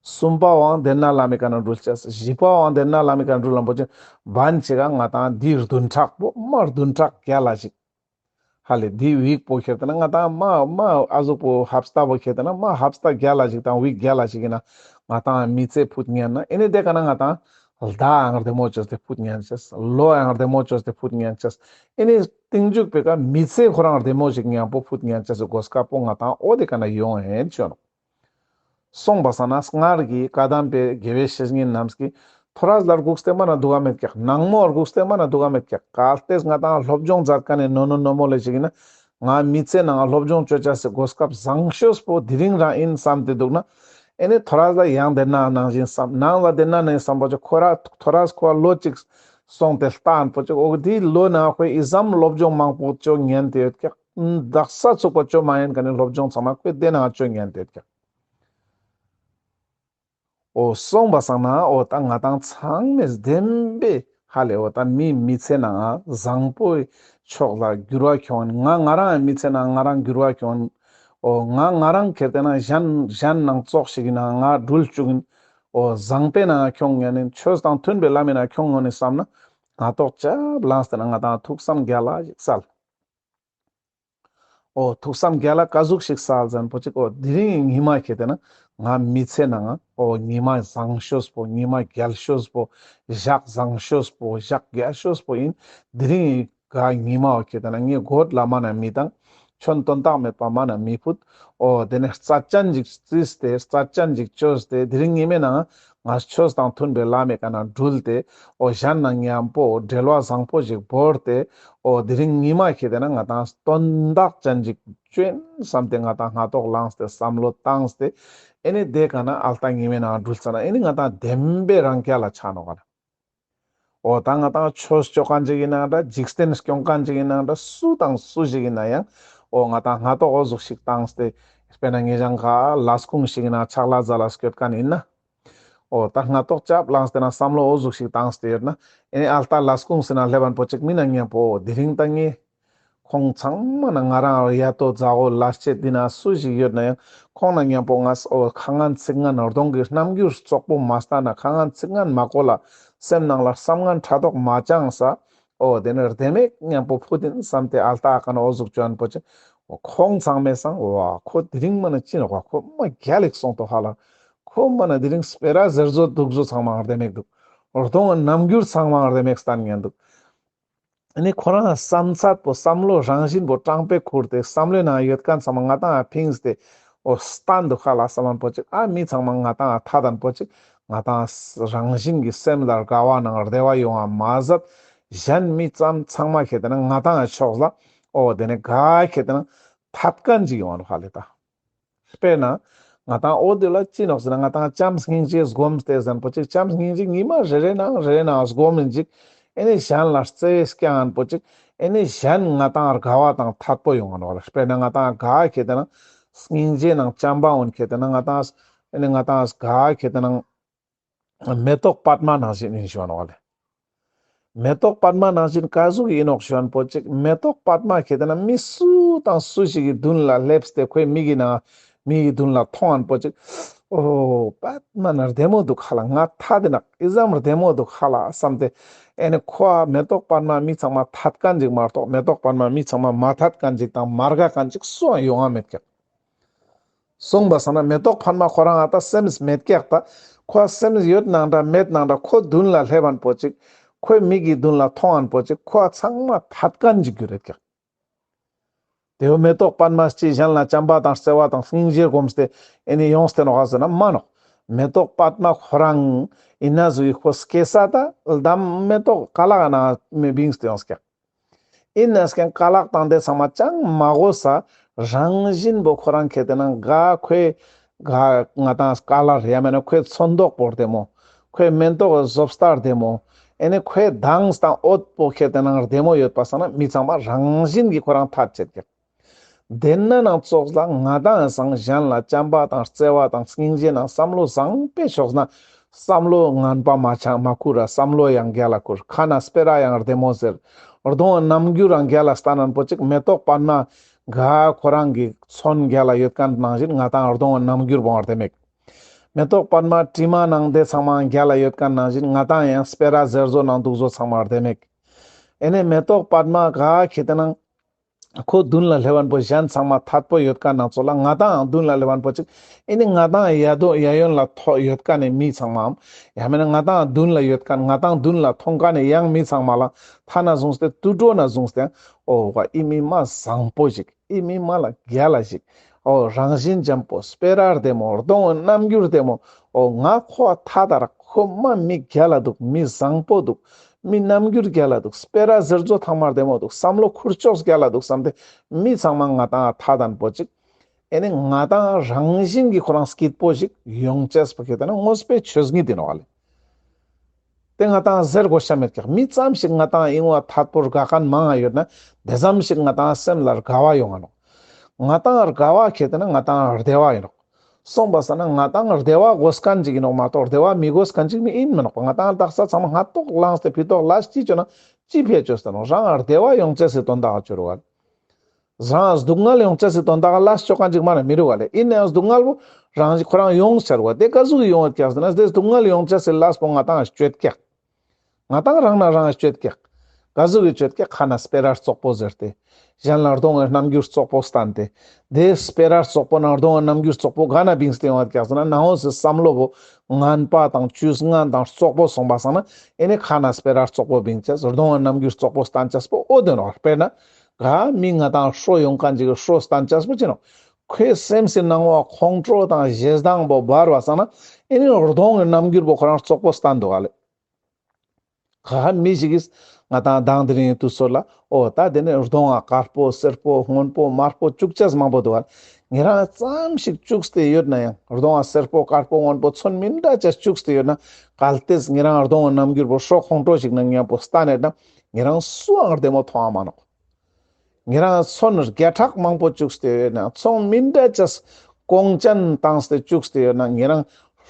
གསུམ་པ་བའང་དེན་ན་ལ་མི་ཀ་ན་འགྲུལ་ཆས། བཞི་པ་བའང་དེན་ན་ལ་མི་ཀ་ན་འགྲུལ་ལམ་པོ་ཅིག་བན་ཅིག་ག་ང་ཏང་འདི་བདུན་ཕྲག་པོ་མ་བདུན་ཕྲག་རྒྱལ་ལ་ཞིག་ཧ་ལེ་འདི་ཝིག་པོ་ཁྱེར་ཏེ་ན་ང་ཏང་མ་མ་ཨ་ཟུག་པོ་ཧབ་སྟ་པོ་ཁྱེར་ཏེ་ན་མ་ཧབ་སྟ་རྒྱལ་ལ་ཞིག་དང་ཝིག་རྒྱལ་ལ་ཞིག་ཡིན་ན་ང་ཏང་མི་ཚེ་ཕུད་ཉན་ན་ཨེ་ནི་དེ་ཀ་ན་ང་ཏང་ལྡ་ཡང་བདེ་མོ་བཅོས་ཏེ་ཕུད་ཉན་ཅེས། ལོ་ཡང་བདེ་མོ་བཅོས་ཏེ་ཕུད་ཉན་ཅེས། ཨེ་ནི་རྟིང་མཇུག་པེ་ཀ་མི་ཚེ་ཁོ་རང་བདེ་མོ་ཞིག་མཉམ་པོ་ཕུད་ཉན་ཅེས་སི་གོ་སྐབས་པོ་ང་ཏང་འོ་དེ་ཀ་ན་ཡོང་ཧེན་ཅོ་ནོག་སོང་པ་སང་ན་སྔར་གྱི་བཀའ་གདམས་པའི་དགེ་བའི་བཤེས་གཉེན་རྣམས་ཀྱིས་ཐོ་རས་ལ་སྒུགས་ཏེ་མ་ན་འདུག་ག་མེད་ཀྱག་ནང་མོ་སྒུགས་ཏེ་མ་ན་འདུག་ག་མེད་ཀྱག་གལ་ཏེ་ང་ཏང་སློབ་སྦྱོང་མཛད་མཁན་ནི་ནོ་ནོ་ནོ་མོ་ལེ་ཞིག་ཡིན་ན་ང་མི་ཚེ་ནང་སློབ་སྦྱོང་བཅོ་ཅེས་སི་གོ་སྐབས་བཟང་ཤོས་པོ་དེ་རིང་རང་ཡིན་བསམ་སྟེ་འདུག་ན་ཨེ་ནི་ཐོ་རས་ལ་ཡང་དེན་ན་ནང་བཞིན་བསམ་ནང་ལ་དེན་ན་ནང་བསམ་པོ་ཅིག་ཁོ་ར་ཐོ་རས་ཁོ་ལོ་གཅིག་སོང་སྟེ་ལྟ་ཡན་པོ་ཅིག་འོ་དེའི་ལོ་ན་ཁོས་ཨི་ཙམ་སློབ་སྦྱོང་མང་པོ་བཅོ་ཉན་ཏེ་ཡོད་ཀྱག་དག་ས་ཚུགས་པ་བཅོ་མ་ཉན་མཁན་ནི་སློབ་སྦྱོང་ཚང་མ་ཁོས་དེ་ནང་བཅོ་ཉན་ཏེ་ཡོད་ཀྱག་འོ་སོང་པ་སང་ན་འོ་ད་ང་ཏང་ཚང་མས་བདེན་པའི་ཧ་ལེ་འོ་ད་མི་མི་ཚེ་ནང་བཟང་པོའི་ཕྱོགས་ལ་འགྱུར་བ་ཁྱོང་ཡིན། ང་ང་རང་མི་ཚེ་ནང་ང་རང་འགྱུར་བ་ཁྱོང་ཡིན། འོ་ང་ང་རང་ཁྱེར་ཏེ་ན་གཞན་གཞན་ནང་ཙོགས་ཤིག་ཡིན་ན་ང་འགྲུལ་བཅུག་ཡིན། འོ་བཟང་པོའི་ནང་ཁྱོང་ཡིན་ནི་ཆོས་དང་མཐུན་པའི་ལམ་མི་ནང་ཁྱོང་ཡིན་ནི་བསམ་ན་ང་ཏོག་ཅབ་ལངས་ཏེ་ན་ང་ཏང་ཐུགས་བསམ་རྒྱལ་ལ་ཞིག་སལ། འོ་ཐུགས་བསམ་རྒྱལ་ལ་ཀ་ཟུག་ཞིག་སལ་ཟེར་ན་པོ་ཅིག་འོ་དེ་རིང་ཉི་མ་ཁྱེར་ཏེ་ན་ང་མི་ཚེ་ནང་འོ་ཉི་མ་བཟང་ཤོས་པོ་ཉི་མ་རྒྱལ་ཤོས་པོ་ཞག་བཟང་ཤོས་པོ་ཞག་རྒྱལ་ཤོས་པོ་ཡིན། དེ་རིང་ག་ཉི་མ་འོ་ཁྱེར་ཏེ་ན་ངའི་གོད་ལ་མ་ན་མི་བཏང་། ཆོན་དོན་དག་མེད་པ་མ་ན་མི་ཕུད། འོ་དེ་ནས་རྩ་ཅན་ཅིག་རྩིས་ཏེ་རྩ་ཅན་ཅིག་བཅོས་ཏེ་དེ་རིང་ཉི་མའི་ནང་ང་ཆོས་དང་མཐུན་པའི་ལམ་མི་ཀ་ན་འགྲུལ་ཏེ་འོ་གཞན་ནང་མཉམ་པོ་འབྲེལ་བ་བཟང་པོ་ཞིག་བོར་ཏེ་འོ་དེ་རིང་ཉི་མ་ཁྱེར་ཏེ་ན་ང་ཏང་དོན་དག་ཅན་ཅིག་བཅོན་བསམ་སྟེ་ང་ཏང་སྔ་ཏོག་ལངས་ཏེ་བསམ་བློ་བཏང་སྟེ་ཨེ་ནི་དེ་ཀ་ན་ཨལ་ཏ་ཉི་མའི་ནང་འགྲུལ་ཙ་ན་ཨེ་ནི་ང་ཏང་བདེན་པའི་རང་རྒྱལ་ལ་ཆ་ནོག་ག་ན། འོ་ད་ང་ཏང་ཆོས་ཅོ་མཁན་ཅིག་ཡིན་ན་འདྲ་འཇིག་རྟེན་སྐྱོང་མཁན་ཅིག་ཡིན་ན་འདྲ་སུ་དང་སུ་ཞིག་ཡིན་ན་ཡང་འོ་ང་ཏང་སྔ་ཏོག་འོ་ཟུག་ཞིག་བཏང་སྟེ་དཔེར་ན་ངེད་ཅག་ག་ལས་ཁུངས་ཤིག་ཡིན་ན་ཕྱག་ལས་མཛད་ལ་སྐྱོད་མཁན་ཡིན་ན། འོ་ད་སྔ་ཏོག་ཅབ་ལངས་ཏེ་ན་བསམ་བློ་འོ་ཟུག་ཞིག་བཏང་སྟེ་ཡོད་ན་ཨེ་ནི་ཨལ་ཏ་ལས་ཁུངས་ཟེར་ན་སླེབས་པ་པོ་ཅིག་མི་ན་མཉམ་པོ་འོ་དེ་རིང་ད་ངས་ཁོང་ཚང་མ་ན་ང་རང་ཡ་ཏོ་མཛའ་བོ་ལས་བྱེད་འདི་ན་སུ་ཞིག་ཡོད་ན་ཡང་ཁོང་ན་མཉམ་པོ་ང་འོ་ཁ་ངན་ཚིག་ངན་གདོང་གི་རྣམ་འགྱུར་བཙོག་པོ་མ་ལྟ་ན་ཁ་ངན་ཚིག་ངན་མ་གོ་ལ་སེམས་ནང་ལ་བསམ་ངན་ཕྲག་དོག་མ་བཅངས་ས། འོ་དེ་ནི་རྡེ་མོ་མཉམ་པོ་ཕུད་དིན་བསམ་སྟེ་ཨལ་ཏ་ཀ་ན་འོ་ཟུག་ཅོ་ཡན་པོ་ཅིག་འོ་ཁོང་ཚང་མའི་སང་འོ་ཁོ་དེ་རིང་མ་ན་ཅི་ནོག་པ་ཁོ་མ་རྒྱལ་ལེགས་སོང་ཏོ་ཧ་ལ། ཁོ་མ་ན་དེ་རིང་སྤེ་ར་ཟེར་བཟོ་འདུག་བཟོ་ཚང་མ་རྡེ་མོ་འདུག་གདོང་རྣམ་འགྱུར་ཚང་མ་རྡེ་མོ་སྟན་ཉན་འདུག་ཨ་ནི་ཁོ་རང་བསམ་ཚད་པོ་བསམ་བློ་རང་བཞིན་པོ་དྲང་པོ་ཁུར་ཏེ་བསམ་བློའི་ནང་ཡོད་མཁན་ཚང་མ་ང་ཏང་ཕིངས་ཏེ་འོ་སྟན་འདུག་ཧ་ལ་བསམ་མཁན་པོ་ཅིག་ཨ་མི་ཚང་མ་ང་ཏང་ཐད་དན་པོ་ཅིག་ང་ཏང་རང་བཞིན་གྱི་སེམས་ལ་དགའ་བ་ནང་བདེ་བ་ཡོང་བ་མ་ཟད་གཞན་མི་ཙམ་ཚང་མ་ཁྱེར་ཏེ་ན་ང་ཏང་ཕྱོགས་ལ་འོ་དེ་ནི་ག་ཁྱེར་ཏེ་ན་ཐད་མཁན་ཅིག་ཡོང་བ་ཧ་ལེ་ད། དཔེར་ན། ང་ཏང་འོ་དེ་ལ་ཅི་ནོག་ཟེར་ན་ང་ཏང་བྱམས་སྙིང་རྗེ་སྒོམ་སྟེ་ཟེར་ན་པོ་ཅིག་བྱམས་སྙིང་རྗེ་ཉི་མ་རེ་རེ་ནང་རེ་རེ་ནང་སྒོམ་ཡིན་ཅིག་ཨེ་ནི་གཞན་ལ་བརྩེ་བས་སྐྱང་ངན་པོ་ཅིག་ཨེ་ནི་གཞན་ང་ཏང་དགའ་བ་དང་ཐད་པོ་ཡོང་ང་ནོག་ལ། དཔེར་ན་ང་ཏང་ག་ཁྱེར་ཏེ་ན་སྙིང་རྗེ་ནང་བྱམས་པ་འོན་ཁྱེར་ཏེ་ན་ང་ཏང་ཨེ་ནི་ང་ཏང་ག་ཁྱེར་ཏེ་ན་མེ་ཏོག་པདྨ་ནང་བཞིན་ཡིན་ཞུ་བ་ནོག་ལེ། མེ་ཏོག་པདྨ་ནང་བཞིན་ག་ཟུག་ཡིན་ནོག་ཞུ་བ་པོ་ཅིག་མེ་ཏོག་པདྨ་ཁྱེར་ཏེ་ན་མི་སུ་དང་སུ་ཞིག་གི་མདུན་ལ་སླེབས་ཏེ་ཁོའི་མིག་གི་ནང་མིག་གི་མདུན་ལ་མཐོང་ཡན་པོ་ཅིག་འོ་པདྨ་ན་རྡེ་མོ་འདུག་ཧ་ལ། ང་ཐད་དེ་ན་ཨི་ཙམ་རྡེ་མོ་འདུག་ཧ་ལ་བསམ་སྟེ་ཨེ་ནི་ཁོ་མེ་ཏོག་པདྨ་མི་ཚང་མ་ཐད་མཁན་ཅིག་མ་གཏོགས་མེ་ཏོག་པདྨ་མི་ཚང་མ་མ་ཐད་མཁན་ཅིག་དང་མ་དགའ་མཁན་ཅིག་སུའང་ཡོང་ང་མེད་ཀྱག་སོང་པ་སང་ན་མེ་ཏོག་པདྨ་ཁོ་རང་ཨ་ད་སེམས་མེད་ཀྱག་ད། ཁོ་སེམས་ཡོད་ནང་འདྲ་མེད་ནང་འདྲ་ཁོ་མདུན་ལ་སླེབས་པ་པོ་ཅིག་ཁོའི་མིག་གི་མདུན་ལ་མཐོང་པ་པོ་ཅིག་ཁོ་ཚང་མ་ཐད་མཁན་ཅིག་གྱུར་རེད་ཀྱག་དེ་བོ་མེ་ཏོག་པདྨ་ཅི་གཞན་ལ་བྱམས་པ་དང་བརྩེ་བ་དང་སྙིང་རྗེ་སྒོམ་སྟེ་ཨེ་ནི་ཡོངས་ཏེ་ནོག་ཟེར་ན་མ་ནོག་མེ་ཏོག་པདྨ་ཁོ་རང་ཡིན་ན་ཟུག་གི་ཁོ་སྐྱེ་ས་ད་ལྡམ་མེ་ཏོག་ཀ་ལག་ན་མེ་བིངས་ཏེ་ཡོངས་ཀྱག་ཡིན་ན་སྐྱང་ཀ་ལག་དང་དེ་ཚང་མ་ཅང་མ་གོ་ས་རང་བཞིན་པོ་ཁོ་རང་ཁྱེར་ཏེ་ན་ག་ཁོའི་ ག་ང་ཏང་ཀ་ལར་ཡང་མེད་ན་ཁོའི་ཚོན་མདོག་པོ་བདེ་མོ། ཁོའི་མེ་ཏོག་གི་བཟོ་ལྟ་བདེ་མོ། ཨེ་ནི་ཁོའི་མདངས་དང་འོད་པོ་ཁྱེར་ཏེ་ནང་བདེ་མོ་ཡོད་པ་སང་ན་མི་ཚང་མ་རང་བཞིན་གྱིས་ཁོ་རང་ཐད་ཆེད་ཀྱག། དེ་ན་ནང་ཙོགས་ལ་ང་ཏང་སང་གཞན་ལ་བྱམས་པ་དང་བརྩེ་བ་དང་སྙིང་རྗེ་ནང་བསམ་བློ་བཟང་པོ་ཤོག་ན་བསམ་བློ་ངན་པ་མ་ཆ་མ་ཁུར་ར་བསམ་བློ་ཡང་རྒྱལ་ལ་ཁུར། ཁ་ན་སྤེ་ར་ཡང་བདེ་མོ་ཟེར། གདོང་རྣམ་འགྱུར་རང་རྒྱལ་ལ་སྟན་ན་པོ་ཅིག་མེ་ཏོག་པདྨ་ག་ཁོ་རང་གི་ཚོན་རྒྱལ་ལ་ཡོད་མཁན་ནང་བཞིན་ང་ཏང་གདོང་རྣམ་འགྱུར་བོ་བདེ་མེད། མེ་ཏོག་པདྨ་དྲི་མ་ནང་དེ་ཚང་མ་རྒྱལ་ལ་ཡོད་མཁན་ནང་བཞིན་ང་ཏང་ཡང་སྤེ་ར་ཟེར་བཟོ་ནང་འདུག་བཟོ་ཚང་མ་བདེ་མེད། ཨེ་ནི་མེ་ཏོག་པདྨ་ག་ཁྱེར་ཏེ་ནང་ཁོ་མདུན་ལ་སླེབས་པ་པོ་གཞན་ཚང་མ་ཐད་པོ་ཡོད་མཁན་ནང་ཙོགས་ལ་ང་ཏང་མདུན་ལ་སླེབས་པ་པོ་ཅིག་ཨེ་ནི་ང་ཏང་ཡ་དོ་ཡ་ཡོན་ལ་ཐོ་ཡོད་མཁན་ནི་མི་ཚང་མའམ་ཡང་མེད་ན་ང་ཏང་མདུན་ལ་ཡོད་མཁན་ང་ཏང་མདུན་ལ་མཐོང་མཁན་ནི་ཡང་མི་ཚང་མ་ལ་ཐ་ན་བཟུང་སྟེ་དུད་འགྲོ་ན་བཟུང་སྟེ་ཨོ་བ་ཨི་མི་མ་བཟང་པོ་ཞིག་ཨི་མི་མ་ལ་རྒྱལ་ལ་ཞིག་ཨོ་རང་བཞིན་འཇམ་པོ་སྤེ་ར་བདེ་མོ་གདོང་རྣམ་འགྱུར་བདེ་མོ་ཨོ་ང་ཁོ་ཐད་ད་ར་ཁོ་མ་མི་རྒྱལ་ལ་འདུག་མི་བཟང་པོ་འདུག་མི་རྣམ་འགྱུར་རྒྱལ་ལ་འདུག་སྤེ་ར་ཟེར་བཟོ་ཐང་མ་བདེ་མོ་འདུག་བསམ་བློ་ཁུར་ཕྱོགས་རྒྱལ་ལ་འདུག་བསམ་སྟེ་མི་ཚང་མ་ང་ཏང་ཐད་དན་པོ་ཅིག་ཨེ་ནི་ང་ཏང་རང་བཞིན་གྱི་ཁོ་རང་སྐྱིད་པོ་ཞིག་ཡོང་ཅེས་པོ་ཁེ་ཏེ་ན་དངོས་པོའི་ཆོས་ཉིད་ཡིན་ནོག་ལེ། དེ་ང་ཏང་ཟེར་དགོས་ཤ་མེད་ཀྱག་མི་ཙམ་ཞིག་ང་ཏང་ཨིན་བ་ཐད་པོ་དགའ་མཁན་མང་ང་ཡོད་ན་དེ་ཙམ་ཞིག་ང་ཏང་སེམས་ལ་དགའ་བ་ཡོང་ང་ནོག་ང་ཏང་དགའ་བ་ཁེ་ཏེ་ན་ང་ཏང་བདེ་བ་ཡིན་ནོག་སོང་པ་སང་ན་ང་ཏང་བདེ་བ་དགོས་མཁན་ཅིག་ཡིན་ནོག་མ་གཏོགས་བདེ་བ་མི་དགོས་མཁན་ཅིག་མི་ཡིན་མི་ནོག་པ། ང་ཏང་དག་ས་ཚང་མ་སྔ་ཏོག་ལངས་ཏེ་ཕི་ཏོག་ལ་ཅི་ཅོ་ན་ཅི་ཕི་ཅོས་ཏེ་ནོག་རང་བདེ་བ་ཡོང་ཅེས་སི་དོན་དག་ཅོ་རུ་བ་ལེ། རང་སྡུག་བསྔལ་ཡོང་ཅེས་སི་དོན་དག་ལ་ཅོ་མཁན་ཅིག་མ་ན་མི་རུ་བ་ལེ། ཡིན་ནའང་སྡུག་བསྔལ་བོ་རང་ཁོ་རང་ཡོང་ཆ་རུ་བ་དེ་ག་ཟུག་ཡོང་བ་ཀྱག་ཟེར་ན་དེ་སྡུག་བསྔལ་ཡོང་ཅེས་སི་ལས་པོ་ང་ཏང་སྤྱོད་ཀྱག་ང་ཏང་རང་ན་རང་སྤྱོད་ཀྱག་ག་ཟུག་གི་སྤྱོད་ཀྱག་ཁ་ན་སྤེ་ར་རྩོག་པོ་ཟེར་ཏེ། གཞན་ལ་གདོང་ངི་རྣམ་འགྱུར་རྩོག་པོ་སྟན་ཏེ། དེ་སྤེ་ར་རྩོག་པོ་ནང་གདོང་ངི་རྣམ་འགྱུར་རྩོག་པོ་ག་ན་བིངས་ཏེ་ཡོང་བ་ཀྱག་ཟེར་ན་ནང་འོ་སི་བསམ་བློ་བོ་ངན་པ་དང་ཇུས་ངན་དང་རྩོག་པོ་སོང་པ་སང་ན་ཨེ་ནི་ཁ་ན་སྤེ་ར་རྩོག་པོ་བིང་ཅེས་གདོང་ངི་རྣམ་འགྱུར་རྩོག་པོ་སྟན་ཅེས་པོ་འོ་དོན་ནོ། དཔེར་ན་ག་མི་ང་ཏང་ཧྲོ་ཡོང་མཁན་ཅིག་གི་ཧྲོ་སྟན་ཅེས་པོ་ཅི་ནོ། ཁོའི་སེམས་སི་ནང་བ་ཁོང་ཁྲོ་དང་ཞེ་སྡང་བོ་འབར་བ་སང་ན་ཨེ་ནི་གདོང་ངི་རྣམ་འགྱུར་བོ་ཁོ་རང་རྩོག་པོ་སྟན་འདུག་ག་ལེ། ག་མི་ཞིག་གིས་ང་ཏང་དང་དེ་རིང་དུས་ཚོད་ལ་ཨོ་ད་དེ་ནི་གདོང་ང་དཀར་པོ་སེར་པོ་སྔོན་པོ་དམར་པོ་བཅུག་ཅེས་མང་པོ་འདུག་ག་ལེ། ཉེ་རང་ཙམ་ཞིག་བཅུག་སྟེ་ཡོད་ན་ཡང་གདོང་ང་སེར་པོ་དཀར་པོ་སྔོན་པོ་ཚོན་མི་འདྲ་ཅེས་བཅུག་སྟེ་ཡོད་ན་གལ་ཏེ་ཉེ་རང་གདོང་ངི་རྣམ་འགྱུར་བོ་ཧྲོ་ཁོང་ཁྲོ་ཞིག་ནང་མཉམ་པོ་སྟན་ཡོད་ན་ཉེ་རང་སུའང་བདེ་མོ་མཐོང་ང་མ་ནོག་ཉེ་རང་ཚོན་བརྒྱ་ཕྲག་མང་པོ་བཅུག་སྟེ་ཡོད་ན་ཚོན་མི་འདྲ་ཅེས་གོང་ཅན་བཏང་སྟེ་བཅུག་སྟེ་ཡོད་ན་ཉེ་རང་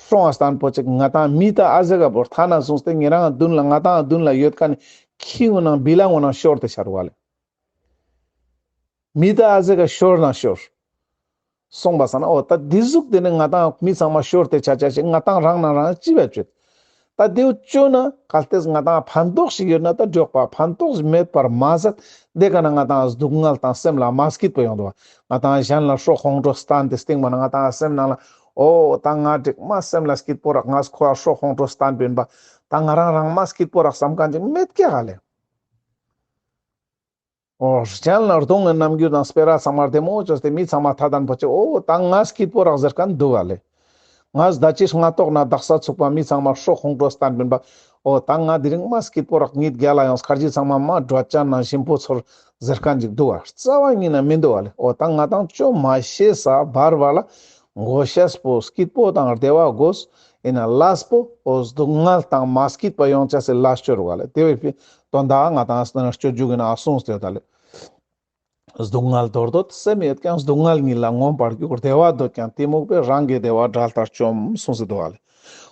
སྲོང་བ་སྟན་པོ་ཅིག་ང་ཏང་མི་ད་ཨ་ཟེ་ག་བོར་ཐ་ན་བཟུང་སྟེ་ཉེ་རང་མདུན་ལ་ང་ཏང་མདུན་ལ་ཡོད་མཁན་ནི་ཁྱི་ངོ་ནང་བི་ལ་ངོ་ནང་ཤོར་ཏེ་ཆ་རུ་བ་ལེ། མི་ད་ཨ་ཟེ་ག་ཤོར་ན་ཤོར། སོང་པ་སང་ན་ཨོ་ད་འདི་ཟུག་དེ་ནི་ང་ཏང་མི་ཚང་མ་ཤོར་ཏེ་ཆ་ཆ་ཞིག་ང་ཏང་རང་ན་རང་ཅི་བ་བཅོས། ད་དེའུ་བཅོས་ན་གལ་ཏེ་ང་ཏང་ཕན་ཐོགས་ཤིག་ཡོད་ན་ད་འགྲོགས་པ་ཕན་ཐོགས་མེད་པར་མ་ཟད་དེ་ག་ན་ང་ཏང་སྡུག་བསྔལ་དང་སེམས་ལ་མ་སྐྱིད་པོ་ཡོང་འདུག་བ། ང་ཏང་གཞན་ལ་ཧྲོ་ཁོང་ཁྲོ་སྟན་ཏེ་སྟིང་མ་ན་ང་ཏང་སེམས་ནང་ལ་ཨོ་ད་ང་འགྲིག་མ་སེམས་ལ་སྐྱིད་པོ་རག་ང་ཁོ་ཧྲོ་ཁོང་ཁྲོ་སྟན་པིན་པ་ད་ང་རང་རང་མ་སྐྱིད་པོ་རག་བསམ་མཁན་ཅིག་མེད་ཀྱག་ག་ལེ། ཨོ་གཞན་ལ་གདོང་ངི་རྣམ་འགྱུར་དང་སྤེ་ར་ཚང་མ་བདེ་མོ་བཅོས་ཏེ་མི་ཚང་མ་ཐ་དན་པོ་ཅིག་ཨོ་ད་ང་སྐྱིད་པོ་རག་ཟེར་མཁན་འདུག་ག་ལེ། ང་ཟླ་ཅི་སྔ་ཏོག་ན་དག་ས་ཚུགས་པ་མི་ཚང་མ་ཧྲོ་ཁོང་ཁྲོ་སྟན་པིན་པ་ཨོ་ད་ང་དེ་རིང་མ་སྐྱིད་པོ་རག་ཉིད་རྒྱལ་ལ་ཡོངས་ཁར་ཇི་ཚང་མ་མ་འགྲོ་ཅན་ན་ཞིམ་པོ་ཚོར་ཟེར་མཁན་ཅིག་འདུག་ག་རྩ་བ་ཉིད་ན་མི་འདུག་ག་ལེ། ཨོ་ད་ང་ཏང་ཅོ་མ་ཤེས་ས་བར་བར་ལ་མགོ་ཤེས་པོ་སྐྱིད་པོ་དང་བདེ་བ་དགོས། ཡིན་ན་ལས་པོ་ཨོ་སྡུག་བསྔལ་དང་མ་སྐྱིད་པ་ཡོང་ཅེས་སི་ལས་ཅོ་རུ་བ་ལེ། དེ་བས་དོན་དག་ང་ཏང་སྟན་སྤྱོད་འཇུག་གི་ན་གསུངས་ཏེ་ཡོད་ད་ལེ། སྡུག་བསྔལ་འདོར་འདོད་སེམས་ཡོད་ཀྱང་སྡུག་བསྔལ་ཉིད་ལ་མངོན་པར་རྒྱུག། བདེ་བ་འདོད་ཀྱང་གཏི་མུག་པས། རང་གི་བདེ་བ་དགྲ་ལྟར་བཅོམ། གསུངས་སེ་འདུག་ག་ལེ།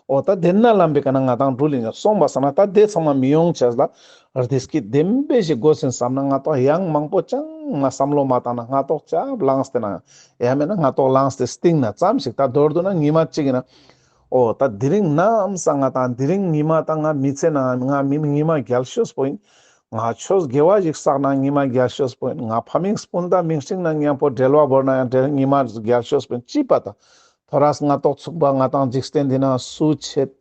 ཨོ་ད་དེ་ན་ལམ་པའི་ཀ་ན་ང་ཏང་འགྲུལ་ཡིན་ན་སོང་པ་སང་ན་ད་དེ་ཚང་མ་མི་ཡོང་ཅེས་ལ་བདེ་སྐྱིད་ལྡན་པའི་ཞིག་དགོས་ཟིན་བསམ་ན་ང་ཏང་ཡང་མང་པོ་ཅང་ང་བསམ་བློ་མ་བཏང་ན་སྔ་ཏོག་ཅབ་ལངས་ཏེ་ན་ཡང་མེད་ན་སྔ་ཏོག་ལངས་ཏེ་སྟིང་ན་ཙམ་ཞིག་ད་མདོར་བསྡུ་ན་ཉི་མ་གཅིག་ཡིན་ན་ཨོ་ད་དེ་རིང་ནམ་སང་ང་ཏང་དེ་རིང་ཉི་མ་ད་ང་མི་ཚེ་ན་ང་མི་ཉི་མ་རྒྱལ་ཤོས་པོ་ཡིན། ང་ཆོས་དགེ་བ་ཞིག་བསགས་ན་ཉི་མ་རྒྱལ་ཤོས་པོ་ཡིན། ང་ཕ་མིང་སྤུན་ཟླ་མིང་སྲིང་ན་མཉམ་པོ་འབྲེལ་བ་བོར་ན་ཡང་འབྲེལ་ཉི་མ་རྒྱལ་ཤོས་པོ་ཡིན། ཅི་པ་ད་ཐོ་རས་སྔ་ཏོག་ཚུགས་པ་ང་ཏང་འཇིག་རྟེན་འདི་ན་སུ་ཆེད་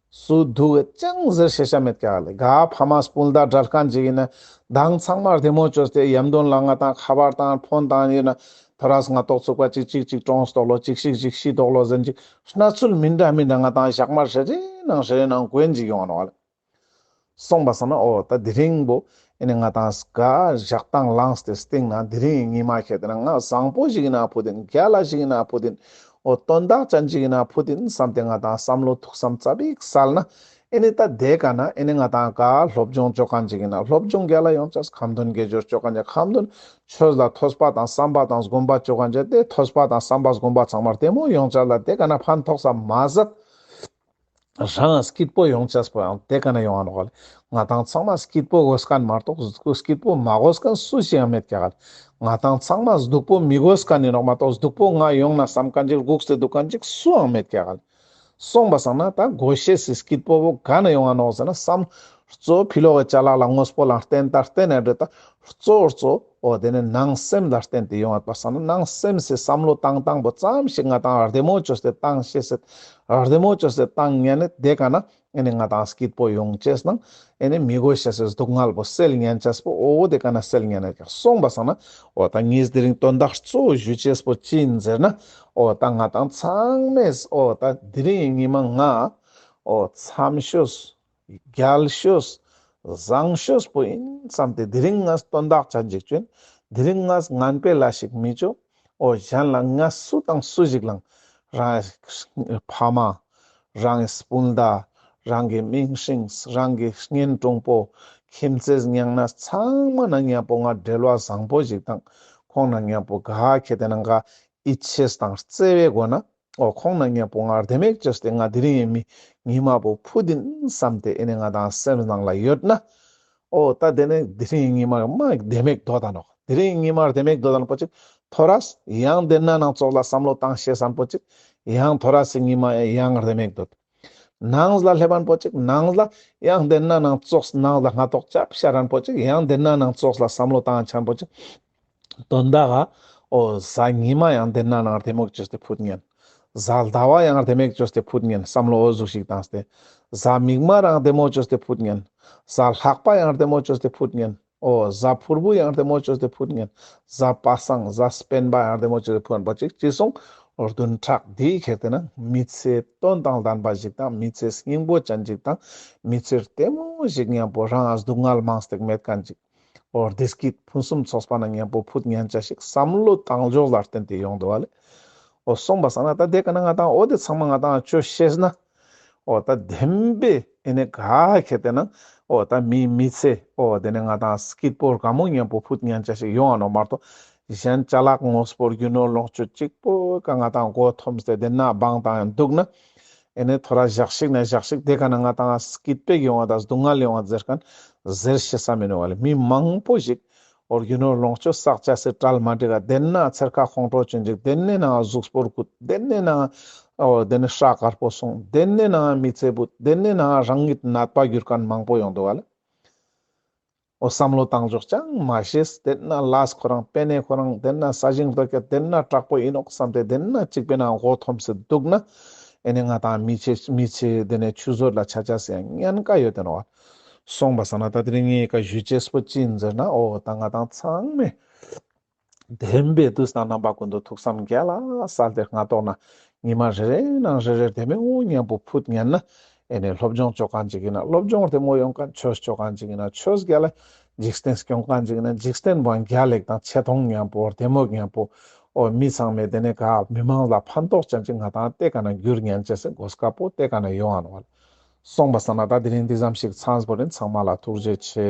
སུ་སྡུག་ཅང་ཟེར་ཤེས་ཤ་མེད་ཀྱག་ལེ། ག་ཕ་མ་སྤུན་ཟླ་འབྲེལ་མཁན་ཅིག་ཡིན་ན་མདང་ཚང་མ་བདེ་མོ་བཅོས་ཏེ་ཡམ་དོན་ལ་ང་ཏང་ཁ་པར་དང་ཕོན་དང་ཡིན་ན་ཐོ་རས་སྔ་ཏོག་ཚུགས་པ་ཅིག་ཅིག་ཅིག་གྲོངས་ཏོག་ལོ་ཅིག་ཤིག་ཅིག་ཤི་ཏོག་ལོ་ཟེར་ཅིག་གནས་ཚུལ་མི་འདྲ་མི་འདྲ་ང་ཏང་ཞག་མ་རེ་རེ་ནང་རེ་རེ་ནང་གོན་ཅིག་ཡོང་ནོག་ལེ། སོང་པ་སང་ན་ཨོ་ད་དེ་རིང་བོ་ཨེ་ནི་ང་ཏང་ག་ཞག་དང་ལངས་ཏེ་སྟིང་ན་དེ་རིང་ཉི་མ་ཁྱེད་དེ་ན་ང་བཟང་པོ་ཞིག་ཡིན་ན་ཕུད་དིན། རྒྱལ་ལ་ཞིག་ཡིན་ན་ཕུད་དིན། འོ་དོན་དག་ཅན་ཅིག་ཡིན་ན་ཕུད་ཡིན་བསམ་སྟེ་ང་ཏང་བསམ་བློ་ཐུགས་བསམ་ཙ་པིག་སལ་ན། ཨེ་ནི་ད་དེ་ཀ་ན་ཨེ་ནི་ང་ཏང་ཀ་སློབ་སྦྱོང་ཅོ་མཁན་ཅིག་ཡིན་ན་སློབ་སྦྱོང་རྒྱལ་ལ་ཡོང་ཅེས། ཁ་འདོན་དགེ་སྦྱོར་ཅོ་མཁན་ཅིག་ཁ་འདོན། ཆོས་ལ་ཐོས་པ་དང་བསམ་པ་དང་སྒོམ་པ་ཅོ་མཁན་ཅིག་དེ་ཐོས་པ་དང་བསམ་པ་སྒོམ་པ་ཚང་མ་བདེ་མོ་ཡོང་ཅེས་ལ་དེ་ཀ་ན་ཕན་ཐོགས་ས་མ་ཟད། རང་སྐྱིད་པོ་ཡོང་ཅེས་པོ་ཡང་དེ་ཀ་ན་ཡོང་ང་ནོག་ལེ། ང་ཏང་ཚང་མ་སྐྱིད་པོ་དགོས་མཁན་མ་གཏོགས་སྐྱིད་པོ་མ་དགོས་མཁན་སུ་ཞིག་ཡང་མེད་ཀྱག་ལེ། ང་ཏང་ཚང་མ་སྡུག་པོ་མི་དགོས་མཁན་ཡིན་ནོག་མ་གཏོགས་སྡུག་པོ་ང་ཡོང་ན་བསམ་མཁན་ཅིག་སྒུག་སྟེ་འདུག་མཁན་ཅིག་སུའང་མེད་ཀྱག་ལེ། སོང་པ་སང་ན་ད་དགོས་ཤེས་སི་སྐྱིད་པོ་བོ་ག་ན་ཡོང་ང་ནོག་ཟེར་ན་བསམ། གཙོ་ཕྱི་ལོགས་ཀྱི་ཅ་ལག་ལ་དངོས་པོ་ལ་བརྟེན་ད་བརྟེན་ནས་འདྲེ་ད་གཙོ་བོ་གཙོ་འོ་དེ་ནི་ནང་སེམས་ལ་བརྟེན་ཏེ་ཡོང་བ་པ་སང་ན་ནང་སེམས་སི་བསམ་བློ་བཏང་བཏང་པོ་ཙམ་ཞིག་ང་ཏང་བདེ་མོ་ཅོས་ཏེ་བཏང་ཤེས་སེད། བདེ་མོ་ཅོས་ཏེ་བཏང་ཉན་ནི་དེ་ཀ་ན་ཨེ་ནི་ང་ཏང་སྐྱིད་པོ་ཡོང་ཅེས་ནང་ཨེ་ནི་མི་དགོས་ཤེས་སི་སྡུག་བསྔལ་པོ་སེལ་ཉན་ཅེས་པོ་འོ་དེ་ཀ་ན་སེལ་ཉན་ནི་ཀྱག། སོང་པ་སང་ན་འོ་ད་ངས་དེ་རིང་དོན་དག་གཙོ་བོ་ཞུ་ཅེས་པོ་ཅི་ཡིན་ཟེར་ན། འོ་ད་ང་ཏང་ཚང་མས་འོ་ད་དེ་རིང་ཉི་མ་ང་འོ་འཚམ་ཤོས། རྒྱལ་ཤོས། བཟང་ཤོས་པོ་ཡིན་བསམ་སྟེ་དེ་རིང་ང་དོན་དག་ཅན་ཅིག་ཅོ་ཡིན། དེ་རིང་ང་ངན་པའི་ལས་ཤིག་མི་ཅོ། འོ་གཞན་ལ་ང་སུ་དང་སུ་ཞིག་ལའང་རང་ཕ་མ། རང་གི་སྤུན་ཟླ། རང་གི་མིང་སྲིང་། རང་གི་གཉེན་དྲུང་པོ། ཁྱིམ་མཚེས་ཉང་ན་ཚང་མ་ན་མཉམ་པོ་ང་འབྲེལ་བ་བཟང་པོ་ཞིག་དང་ཁོང་ན་མཉམ་པོ་ག་ཁེ་ཏེ་ན་ང་ཡིད་ཆེས་དང་བརྩེ་བའི་སྒོ་ན། འོ་ཁོང་ན་མཉམ་པོ་ང་བདེ་མོ་ཅོས་ཏེ་ང་དེ་རིང་ཡིན་མི་ཉི་མ་པོ་ཕུད་ཡིན་བསམ་སྟེ་ཨེ་ནི་ང་ཏང་སེམས་ནང་ལ་ཡོད་ན། འོ་ད་དེ་ནི་དེ་རིང་ཉི་མ་མ་བདེ་མོ་འདོད་ད་ནོག། དེ་རིང་ཉི་མ་བདེ་མོ་འདོད་ད་ནོག་པོ་ཅིག་ཐོ་རས་ཡང་དེ་ན་ནང་ཙོགས་ལ་བསམ་བློ་བཏང་ཤེས་སན་པོ་ཅིག་ཡང་ཐོ་རས་སི་ཉི་མ་ཡང་བདེ་མོ་འདོད། ནངས་ལ་སླེབས་པན་པོ་ཅིག་ནངས་ལ་ཡང་དེ་ན་ནང་ཙོགས་ནངས་ལ་སྔ་ཐོག་ཅབ་ཤར་རན་པོ་ཅིག་ཡང་དེ་ན་ནང་ཙོགས་ལ་བསམ་བློ་བཏང་ཆན་པོ་ཅིག་དོན་དག་ག་འོ་གཟའ་ཉི་མ་ཡང་དེ་ན་ནང་བདེ་མོ་ཅོས་ཏེ་ཕུད་ཉན། གཟའ་ཟླ་བ་ཡང་བདེ་མོ་ཅོས་ཏེ་ཕུད་ཉན། བསམ་བློ་འོ་ཟུག་ཞིག་བཏང་སྟེ། གཟའ་མིག་དམར་ཡང་བདེ་མོ་ཅོས་ཏེ་ཕུད་ཉན། གཟའ་ལྷག་པ་ཡང་བདེ་མོ་ཅོས་ཏེ་ཕུད་ཉན། འོ་གཟའ་ཕུར་བུ་ཡང་བདེ་མོ་ཅོས་ཏེ་ཕུད་ཉན། གཟའ་པ་སངས་གཟའ་སྤེན་པ་ཡང་བདེ་མོ་ཅོས་ཏེ་ཕུད་ཉན་པ་ཅིག་ཅི་སོང་། འོ་བདུན་ཕྲག་འདིའི་ཁེ་ཏེ་ན་མི་ཚེ་དོན་དང་ལྡན་པ་ཞིག་དང་མི་ཚེ་སྙིང་པོ་ཅན་ཞིག་དང་མི་ཚེ་བདེ་མོ་ཞིག་མཉམ་པོ་རང་ང་སྡུག་བསྔལ་མང་སྟེ་མེད་མཁན་ཅིག་འོ་བདེ་སྐྱིད་ཕུན་སུམ་ཚོགས་པ་ན་མཉམ་པོ་ཕུད་ཉན་ཅེས་ཤིག་བསམ་བློ་བཏང་ཕྱོགས་ལ་བརྟེན་ཏེ་ཡོང་འདུག་བ་ལེ། འོ་སོང་པ་སང་ན་ད་དེ་ཀ་ན་ང་ཏང་འོ་དེ་ཚང་མ་ང་ཏང་ཅོ་ཤེས་ན། འོ་ད་བདེན་པའི་ཨེ་ནི་ག་ཁེ་ཏེ་ན་འོ་ད་མི་མི་ཚེ་འོ་དེ་ནི་ང་ཏང་སྐྱིད་པོ་དགའ་མོ་མཉམ་པོ་ཕུད་ཉན་ཅེས་ཤིག་ཡོང་ང་ནོག་མ་གཏོགས་གཞན་ཅ་ལག་དངོས་པོ་རྒྱུ་ནོར་ལོངས་སྤྱོད་གཅིག་པོ་ཀ་ང་ཏང་མགོ་འཐོམས་ཏེ་དེ་ན་བང་བཏང་ཡང་འདུག་ན། ཨེ་ནི་ཐོ་རས་ཞག་ཞིག་ན་ཞག་ཞིག་དེ་ཀ་ན་ང་ཏང་སྐྱིད་པོ་ཡོང་བ་དང་སྡུག་བསྔལ་ཡོང་བ་ཟེར་མཁན་ཟེར་ཤེས་ས་མི་ནུག་བ་ལེ། མི་མང་པོ་ཞིག་འོ་རྒྱུ་ནོར་ལོངས་སྤྱོད་བསགས་ཅེས་སི་གྲལ་མ་འགྲིག་ག་དེ་ན་ཚེར་ཁ་ཁོང་ཁྲོ་ཅན་ཅིག་དེ་ནི་ནང་གཟུགས་པོ་རྒུད་དེ་ནི་ནང་འོ་དེ་ནི་ཤ་དཀར་པོ་སོང་དེ་ནི་ནང་མི་ཚེ་བུད་དེ་ནི་ནང་རང་ཉིད་ནད་པ་གྱུར་མཁན་མང་པོ་ཡོང་འདུག་བ་ལེ། འོ་བསམ་བློ་བཏང་ཕྱོགས་ཅང་མ་ཤེས། དེ་ན་ལས་ཁོ་རང་པེ་ནེ་ཁོ་རང་དེ་ན་ས་ཞིང་རྡོ་སྐྱ་དེ་ན་དྲག་པོ་ཡིན་ནོག་བསམ་སྟེ་དེ་ན་གཅིག་པའི་ནང་མགོ་འཐོམས་སེ་འདུག་ན། ཨེ་ནི་ང་ཏང་མི་ཚེ་མི་ཚེ་དེ་ནས་ཆུད་ཟོས་ལ་ཆ་ཆ་སེ་ཡང་ཉེན་ཁ་ཡོད་དེ་ནོག་བ། སོང་པ་སང་ན་ད་དེ་རིང་ངའི་ཀ་ཞུ་ཅེས་པོ་ཅི་ཡིན་ཟེར་ན་འོ་ད་ང་ཏང་ཚང་མས་བདེན་པའི་དུས་དང་རྣམ་པ་ཀུན་ཏུ་ཐུགས་བསམ་རྒྱལ་ལ་གསལ་ཏེ་སྔ་ཐོག་ན་ཉི་མ་རེ་རེ་ནང་རེ་རེ་བདེ་མོ་མཉམ་པོ་ཕུད་ཉན་ན། ཨེ་ནི་སློབ་སྦྱོང་ཅོ་མཁན་ཅིག་ཡིན་ན་སློབ་སྦྱོང་བདེ་མོ་ཡོང་མཁན། ཆོས་ཅོ་མཁན་ཅིག་ཡིན་ན་ཆོས་རྒྱལ་ལ། འཇིག་རྟེན་སྐྱོང་མཁན་ཅིག་ཡིན་ན་འཇིག་རྟེན་པོ་རྒྱལ་ལེགས་དང་ཆེ་མཐོང་མཉམ་པོ་བདེ་མོ་མཉམ་པོ། འོ་མི་ཚང་མས་དེ་ནས་ག་མི་མང་ལ་ཕན་ཐོགས་ཅན་ཅིག་ང་ཏང་དེ་ཀ་ན་འགྱུར་ཉན་ཅེས་སི་གོ་སྐབས་པོ་དེ་ཀ་ན་ཡོང་ང་ནོག་བ་ལེ། སོང་པ་སང་ན་ད་དེ་རིང་འདི་ཙམ་ཞིག་ཚང་བོ་རིན་ཚང་མ་ལ་ཐུགས་རྗེ་ཆེ།